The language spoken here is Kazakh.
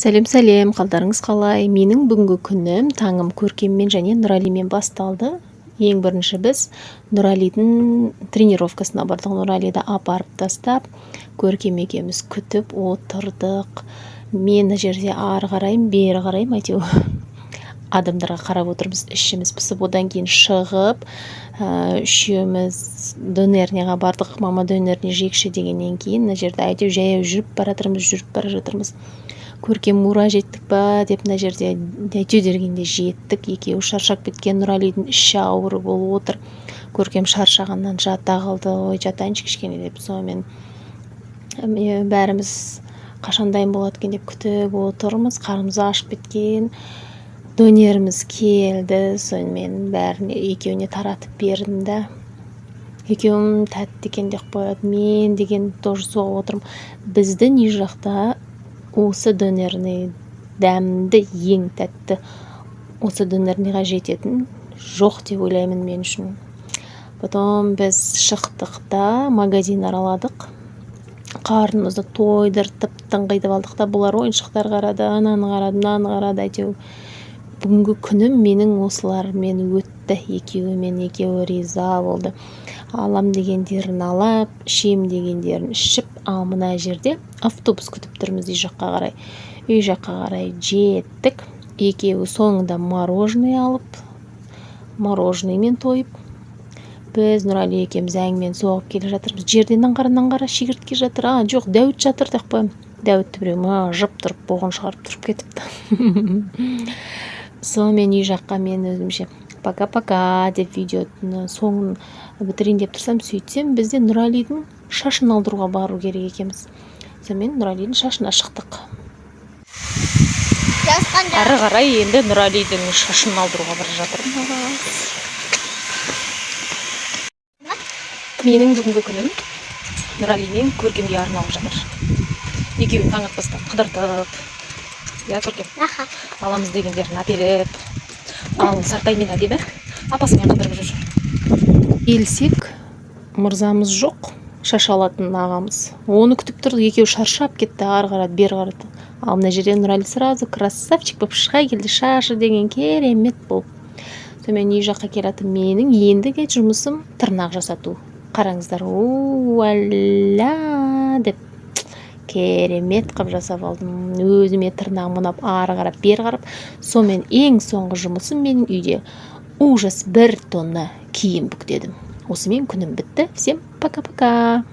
Сәлем, сәлем! Қалдарыңыз қалай? Менің бүгінгі күнім, таңым Көркеммен және Нұралимен басталды. Ең бірінші біз Нұралидің тренировкасына бардық. Нұралиді апарып тастап, Көркем екеуміз күтіп отырдық. Мен мына жерде ары қараймын, бері қараймын, әйтеуір адамдарға қарап отырмыз, ішіміз пысып. Одан кейін шығып, үшеуміз донерныйға бардық. Мама, донерный жейікші дегеннен кейін, мына жерде әйтеуір жаяу жүріп бара жатырмыз, жүріп бара жатырмыз. Көркем «Ура, жеттік па?» деп, мына жерде әйтеу дегенде жеттік. Екеуі шаршап кеткен, Нұралидің іші ауыр болып отыр. Көркем шаршағаннан жата қалды. «Ой, жатайыншы кішкене», — деп. Сонымен бәріміз қашан дайын болады екен деп күтіп отырмыз. Қарнымыз ашып кеткен. Донеріміз келді. Сонымен бәріне, екеуіне таратып бердім да, екеуім «Тәтті екен» деп қояды. Мен деген тоже соғып отырмын. Біздің үй жақта осы донерный дәмді, ең тәтті осы донерныйға жететін жоқ деп ойлаймын мен үшін. Потом біз шықтық та, магазин араладық. Қарнымызды тойдыртып, тыңғитып алдық та, бұлар ойыншықтар қарады, ананы қарады, мынаны қарады. Әйтеуір бүгінгі күнім менің осылармен өтті. Екеуімен екеуі риза болды, алам дегендерін алып, ішем дегендерін ішіп. Ал мына жерде автобус күтіп тұрмыз үй жаққа қарай. Үй жаққа қарай жеттік. Екеуі соңында мороженое алып, мороженыймен тойып, біз Нұрәли екеуміз әңгімені соғып келе жатырмыз. Жерде мынаны қара, мынаны қара, шегіртке жатыр, а жоқ, Дәуіт жатыр деп қоямын. Дәуітті біреу мыжып тұрып, боғын шығарып тұрып кетіпті. Сонымен үй жаққа мен өзімше «Пока, пока» деп, видеоның соңын бітірейін деп тұрсам, сөйтсем, бізде Нұралидің шашын алдыруға бару керек екенбіз. Сонымен Нұралидің шашына шықтық. Жазған. Ары қарай енді Нұралидің шашын алдыруға бара жатырмыз. Менің бүгінгі күнім Нұрали мен Көркемге арналып жатыр. Екеуін таң атпастан қыдыртып, иә, Көркем? Аха. Аламыз дегендерін әперіп, ал Сартай мен Әдемі апасымен қыдырып жүр. Келсек, мырзамыз жоқ, шаш алатын ағамыз. Оны күтіп тұрдық, екеуі шаршап кетті, ары қарады, бері қарады. Ал мына жерде Нұрәлі сразу красавчик болып шыға келді, шашы деген керемет болып. Сонымен үй жаққа келатып, менің ендігі жұмысым тырнақ жасату. Қараңыздар, уәллә деп керемет қылып жасап алдым. Өзіме тырнағым ұнап, ары қарап, бері қарап. Сонымен ең соңғы жұмысым менің үйде ужас, бір тонна киім бүктедім. Осымен күнім бітті. Всем пока, пока.